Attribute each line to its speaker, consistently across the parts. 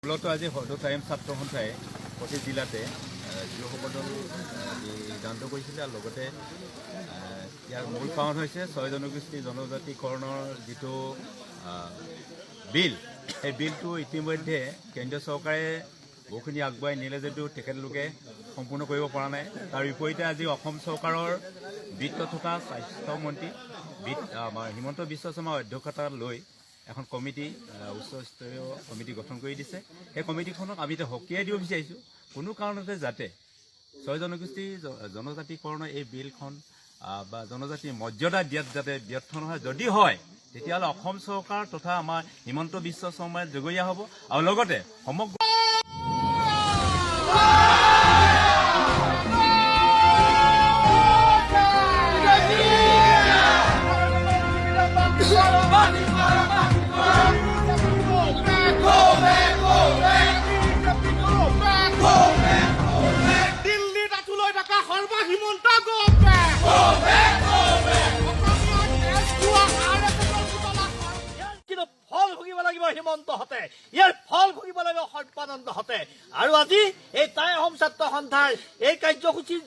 Speaker 1: মূলতঃ আজি সদৌ টাই আহোম ছাত্ৰ সন্থাই প্ৰতি জিলাতে জিঅ' সমদল আজি সিদ্ধান্ত কৰিছিলে আৰু লগতে ইয়াৰ মূল কাৰণ হৈছে ছয় জনগোষ্ঠী জনজাতিকৰণৰ যিটো বিল, সেই বিলটো ইতিমধ্যে কেন্দ্ৰীয় চৰকাৰে বহুখিনি আগবঢ়াই নিলে যদিও তেখেতলোকে সম্পূৰ্ণ কৰিব পৰা নাই। তাৰ বিপৰীতে আজি অসম চৰকাৰৰ বিত্ত তথা স্বাস্থ্যমন্ত্ৰী বিত্ত আমাৰ হিমন্ত বিশ্ব শৰ্মাৰ অধ্যক্ষতা লৈ এখন কমিটি, উচ্চস্তৰীয় কমিটি গঠন কৰি দিছে। সেই কমিটিখনক আমি এতিয়া সকীয়াই দিব বিচাৰিছোঁ, কোনো কাৰণতে যাতে ছয় জনগোষ্ঠী জনজাতিকৰণৰ এই বিলখন বা জনজাতিৰ মৰ্যাদা দিয়াত যাতে ব্যৰ্থ নহয়। যদি হয়, তেতিয়াহ'লে অসম চৰকাৰ তথা আমাৰ হিমন্ত বিশ্ব শৰ্মাই জগৰীয়া হ'ব আৰু লগতে সমগ্ৰ
Speaker 2: দিল্লীত আঁঠু লৈ থকা সৰ্বা হিমন্ত, go back! অসমীয়াৰ তেজ খোৱা আৰএছএছৰ পুতলা।
Speaker 3: কিন্তু ফল ভুগিব লাগিব হিমন্তহঁতে, ইয়াৰ ফল ভুগিব লাগিব সৰ্বানন্দহঁতে। আৰু আজি এই টাই আহোম ছাত্ৰ সন্থাৰ এই কাৰ্যসূচীৰ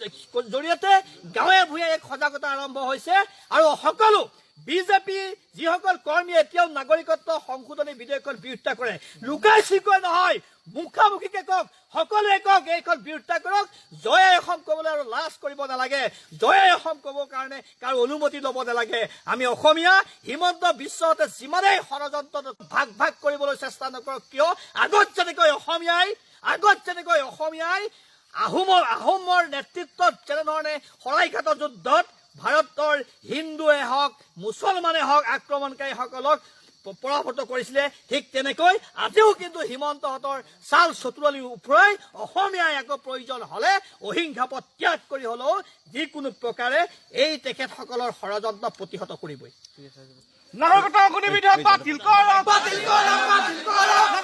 Speaker 3: জৰিয়তে গাঁৱে ভূঞে এক সজাগতা আৰম্ভ হৈছে। আৰু সকলো বিজেপি যিসকল কৰ্মীয়ে এতিয়াও নাগৰিকত্ব সংশোধনী বিধেয়কখন বিৰোধিতা কৰে, লুকাই চিকুৱাই নহয়, মুখামুখিকে কওক, সকলোৱে কওক, এইখন বিৰোধিতা কৰক। জয় অসম ক'বলৈ আৰু লাজ কৰিব নালাগে। জয় অসম ক'বৰ কাৰণে কাৰো অনুমতি ল'ব নালাগে। আমি অসমীয়া। হিমন্ত বিশ্বহঁতে যিমানেই ষড়যন্ত্ৰ ভাগ ভাগ কৰিবলৈ চেষ্টা নকৰক কিয়, আগত যেনেকৈ অসমীয়াই আহোমৰ নেতৃত্বত যেনেধৰণে শৰাইঘাটৰ যুদ্ধত ভাৰতৰ হিন্দুৱে হওক, মুছলমানে হওক, আক্ৰমণকাৰীসকলক পৰাভূত কৰিছিলে, ঠিক তেনেকৈ আজিও কিন্তু হিমন্তহঁতৰ চাল চতুৰালিৰ ওপৰাই অসমীয়াই আকৌ প্ৰয়োজন হ'লে অহিংসা পথ ত্যাগ কৰি হ'লেও যিকোনো প্ৰকাৰে এই তেখেতসকলৰ ষড়যন্ত্ৰ প্ৰতিহত কৰিবই।
Speaker 2: নাগৰিকত্ব সংশোধনী বিধেয়ক বাতিল কৰক, বাতিল কৰক, বাতিল কৰক।